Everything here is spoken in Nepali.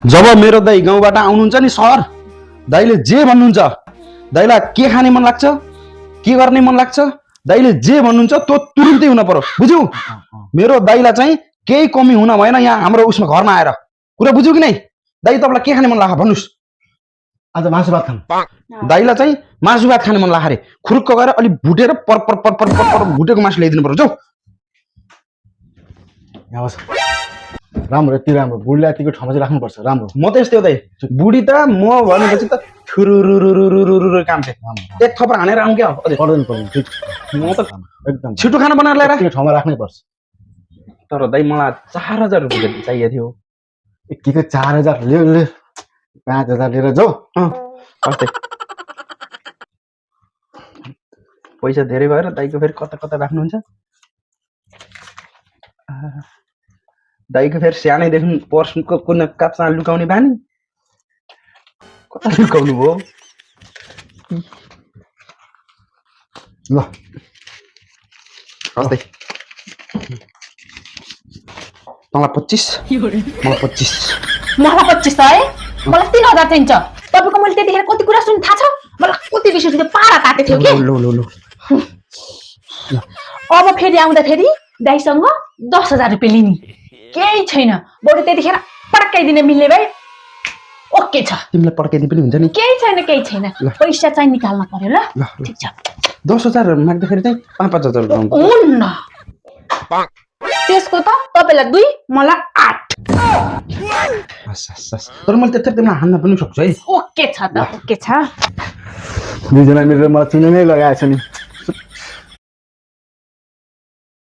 जब मेरो दाइ गाउँबाट आउनुहुन्छ नि सर, दाइले जे भन्नुहुन्छ, दाइलाई के खाने मन लाग्छ, के गर्ने मन लाग्छ, दाइले जे भन्नुहुन्छ त्यो तुरुन्तै हुन पर्यो, बुझ्यौ? मेरो दाइलाई चाहिँ केही कमी हुन भएन यहाँ हाम्रो उसमा घरमा आएर। कुरा बुझ्यौ कि नै? दाइ तपाईलाई के खाने मन लाग्छ भन्नुस्? आज मासु भात खाम। दाइलाई चाहिँ मासु भात खाने मन लाग्छ रे। खुरुक्क गएर अलि भुटेर पर पर पर पर पर भुटेको मासु ल्याइदिनु पर्यो। जाऊ। यहाँ बस। राम्रो, यति राम्रो। बुढीलाई यतिको ठाउँमा चाहिँ राख्नुपर्छ। राम्रो। म त यस्तै हो दाइ। बुढी त म भनेपछि त थुरुरुरुरुरुरु काम छ। एक थप्पड हानेर आउँ क्या अझै पर्दैन। ठीक। म त एकदम छिटो खाना बनाएर ल्याएर यतिको ठाउँमा राख्नै पर्छ। तर दाइ मलाई 4000 रुपैयाँ चाहिएको थियो। यतिको 4000 ले 5000 लिएर जाऊ। अस्ते पैसा धेरै भएर दाइको फेरि कता कता राख्नुहुन्छ? दाइको फेरि सानैदेखि पर्सको कुनै काप्चा लुकाउने बानी। कता लुकाउनु भयो? ल अस्ते तँलाई 25 मलाई 25 मलाई 25 है मलाई 3000 चाहिन्छ। तपाईको मैले त्यतिखेर कति कुरा सुन्नु थाहा छ? मलाई कति रिस उठ्यो, पारा ताते थियो के। लो अब फेरि आउँदा फेरि दाइसँग 10000 रुपैयाँ लिने केही छैन। बरु त्यतिखेर पड्काइदिन मिल्ने भए ओके छ। तिमीलाई पड्काइदिनु पनि हुन्छ नि। केही छैन पैसा चाहिँ निकाल्न पर्यो ल। ठीक छ। 10000 माग्दाखेरि चाहिँ 5-5000 लगाउनु। हुन्न त्यसको त तपाईलाई 2 मलाई 8। तर मैले त्यति तिमीलाई हान्न पनि सक्छु है। ओके छ त ओके छ। दुईजना मिलेर मलाई चुने नै लगाएछ नि।